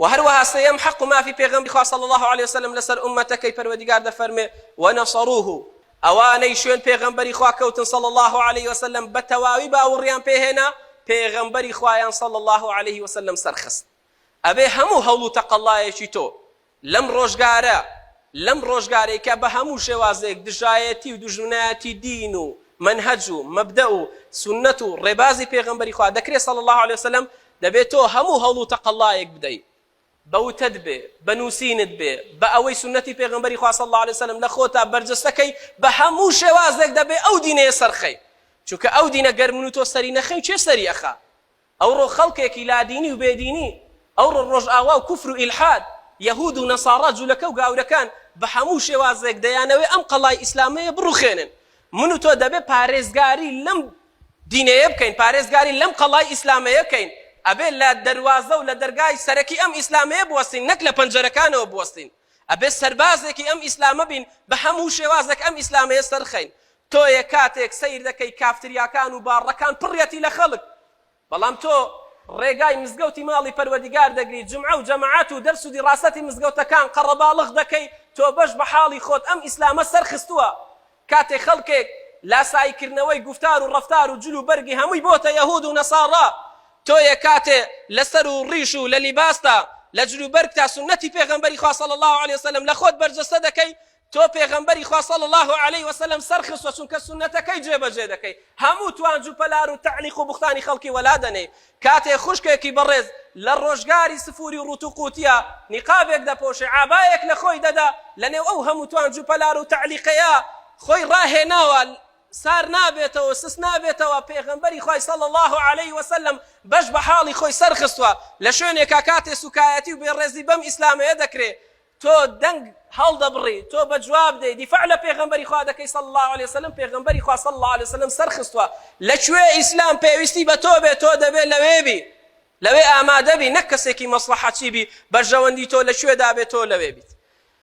وە هەروەها سێیەم حەق و مافی پێغەمبەری خوا صلی اللە علیە وسلم لەسەر ئوممەتەکەی پەروەردگار دەفەرموێ، ونصروه، ئەوانەی شوێن پێغەمبەری خوا کەوتن صلی اللە علیە وسلم بە تەواوی باوڕیان پێ هێنا پێغەمبەری خوایان صلی اللە علیه وسلم سەرخست ئەبێ هەموو هەوڵ و تەقەڵایەکی تۆ لەم ڕۆژگارە لەم ڕۆژگارەی کە بە هەموو شێوازێک دژایەتی و دوژمنایەتی دین و مەنهەج و مەبدەء و سوننەت و ڕێبازی پێغەمبەری خوا دەکرێ صلی اللە علیە وسلم دەبێ تۆ هەموو هەوڵ و تەقەڵایەک بدەی بە وتەت بێ بە نووسینت بێ بە ئەوەی سوننەتی پێغەمبەری خوا صلی اللە علیە وسلم لە خۆتا بەرجەستە کەی بە هەموو شێوازێک دەبێ ئەو دینەیە سەرخەی چونکە ئەو دینە گەر من و تۆ سەری نەخەین کێ سەری ئەخا ئەوڕۆ خەڵکێکی لادینی و بێدینی، ئەوڕۆ ڕۆژئاوا و کوفر و ئیلحاد، یەهود و نەساڕا جولەکە و گاورەکان بە هەموو شێوازێک دەیانەوێ ئەم قەڵای ئیسلامەیە بڕوخێنن. من و تۆ دەبێ پارێزگاری لەم دینەیە بکەین، پارێزگاری لەم قەڵای ئیسلامەیە بکەین. ئەبێ لە دەروازە و لە دەرگای سەرەکی ئەم ئیسلامەیە بوەستین نەک لە پەنجەرەکانەوە بوەستین. ئەبێ سەربازێکی ئەم ئیسلامە بین، بە هەموو شێوازێک ئەم ئیسلامەیە سەرخەین. تۆیە کاتێک سەیر دەکەی کافتریاکان و باڕەکان پڕیەتی لە خەڵک بەڵام تۆ ڕێگای مزگەوتی ماڵی پەروەردیگار دەگری جومعە و جەماعەت و دەرس و دیڕاسەتی مزگەوتەکان قەڕەباڵغ دەکەی تۆ بەش بە حاڵی خۆت ئەم ئیسلامە سەرخستووە کاتێک خەڵکێک لاسایی کردنەوەی گوفتار و ڕەفتار و جل و بەرگی هەمووی بۆتە یەهود و نەساڕا تۆیە کاتێ لەسەر و ڕیش و لە لیباستا لە جل و بەرگتا سوننەتی پێغەمبەری خوا صلی اللە علیە وسلم لە خۆت بەرجەستە دەکەی تۆ پێغەمبەری خوا صلی اللە علیە وسلم سەرخستوە چونکە سوننەتەکەی جێبەجێ دەکەی هەموو توانج و پەلار و تەعلیق و بوختانی خەڵکی وەلا دەنێی کاتێ خوشکێکی بەڕێز لە ڕۆژگاری سفوری و ڕوت و قوتیا نیقابێک دەپۆشێ عابایەک لە خۆی دەدا لەنێو ئەو هەموو توانج و پەلار و تەعلیقەیا خۆی ڕاهێناوە سار نابێتەوە سست نابێتەوە پێغەمبەری خوای صلی اللە علیه وسلم بەش بە حاڵی خۆی سەرخستوە لە شوێنێکا کاتێ سوکایەتی و بێڕێزی بەم ئیسلامەیە دەکرێ تۆ دەنگ هەڵدەبڕی تۆ بە جواب دێی دیفاع لە پێغەمبەری خوا دەکەی صلی اللە علیە وسلم پێغەمبەری خوا صلی اللە علیە وسلم سەرخستوە لە کوێ ئیسلام پێویستی بە تۆ بێ تۆ دەبێ لەوێ بی لەوێ ئامادە بی نەک کەسێکی مەسڵەحەچی بی بەرژەوەندی تۆ لە کوێدا بێ تۆ لەوێ بیت.